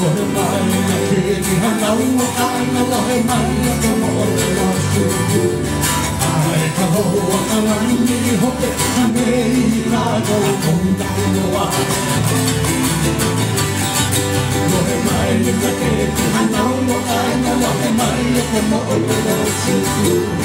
Lohe mai na keiki hanau o Kaʻana, lohe mai na ka moʻolelo a Tūtū. Ai ka hou a ka lani i hope a me i kākou kona inoa. Lohe mai na keiki hanau o Kaʻana, lohe mai na ka moʻolelo a Tūtū.